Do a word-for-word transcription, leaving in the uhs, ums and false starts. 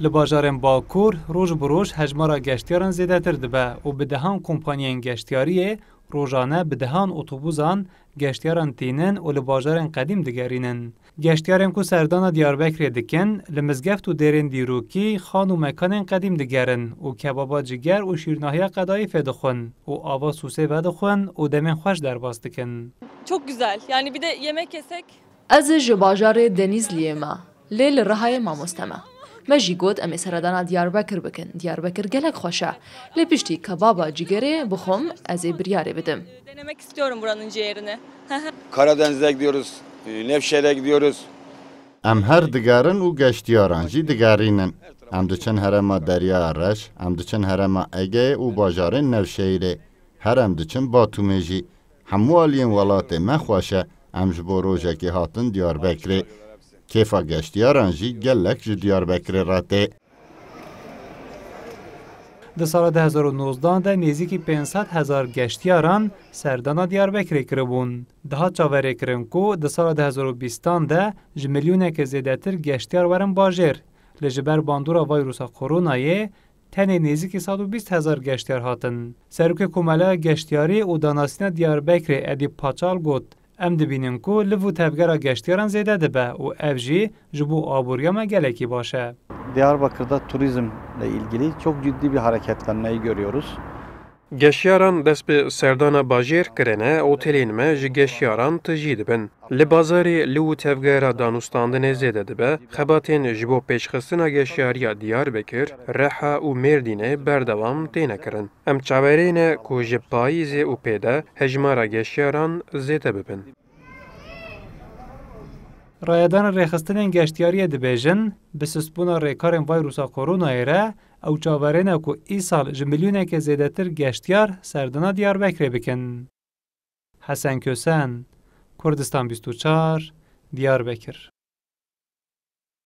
Li bajarên Bakur roj bi roj hejmara geştiyaran zêdetir dibe û bi dehan kompanyayên geştiyariyê rojane bi dehan otobûsan geştiyaran tînin û li bajarên qedîm digerînin. Geştiyarên ku serdana Diyarbekirê dikin, li mizgeft û dêrên dîrokî, xan û mekanên qedîm digerin û kebaba ciger û şîrnahiya qedayîfê dixwin û ava sûsê vedixwin û demên xweş derbas dikin. Çok güzel. Yani bir de yemek yesek. Ez ji bajarê Denîzliyê me, lê li Rihayê mamoste me. Me jî got em ê seredana Diyarbekir bikin. Diyarbekir gelek xweş e. Lê piştî kebaba cigerê bixwim, ez ê biryarê bidim. Denemek istiyorum buranın ciğerini. Karadeniz'e gidiyoruz, e, Nevşehir'e gidiyoruz. Em her digerin û geştiyaran jî digerînin. Em diçin herêma Derya Reş, em diçin herêma Egeyê û bajarên Nevşehirê. Her em diçin Batûmê jî. Hemû aliyên welatê me xweş e. Em ji bo rojekê hatin Diyarbekirê. Kêfa geştiyaran jî gelek ji Diyarbekirê re tê. Di sala du hezar û nozdan de nêzîkî pênc sed hezar geştiyaran serdana Diyarbekirê kiribûn. Dihat çaverêkirin ku di sala du hezar û bîstan de ji milyoneke zêdetir geştiyar werin bajêr. Lê ji ber bandora vayrusa koronayê tenê nêzîkî sed û bîst hezar geştiyar hatin. Serokê Komeleya Geştiyarî û Danasîna Diyarbekirê Edîp Paçal got, Em dibînin ku liv û tevgera geştiyaran zêde dibe û ev jî ji bo aboriya me gelekî baş e. Diyarbakır'da turizmle ilgili çok ciddi bir hareketlenmeyi görüyoruz. Geşiyaran dest bi serdana bajêr kirine, otelên me ji geşiyaran tijî dibin. Li bazarê liw û tevgera danûstandinê zêde dibe, xebatên ji bo pêşxistina geşiyariya Diyarbekir, Reha û Mêrdînê berdewam têne kirin. Em çaverê ne ku ji payîzê û pê de hejmara geşiyaran zêde bibin. Rayedanên rêxistinên geştiyariyê dibêjin, bi sustbûna rêkarên vayrusa koronayê re ew çaverê ne ku îsal ji milyoneke zêdetir geştiyar serdana Diyarbekirê bikin. Hesen Kösen, Kurdistan bîst û çar, Diyarbekir.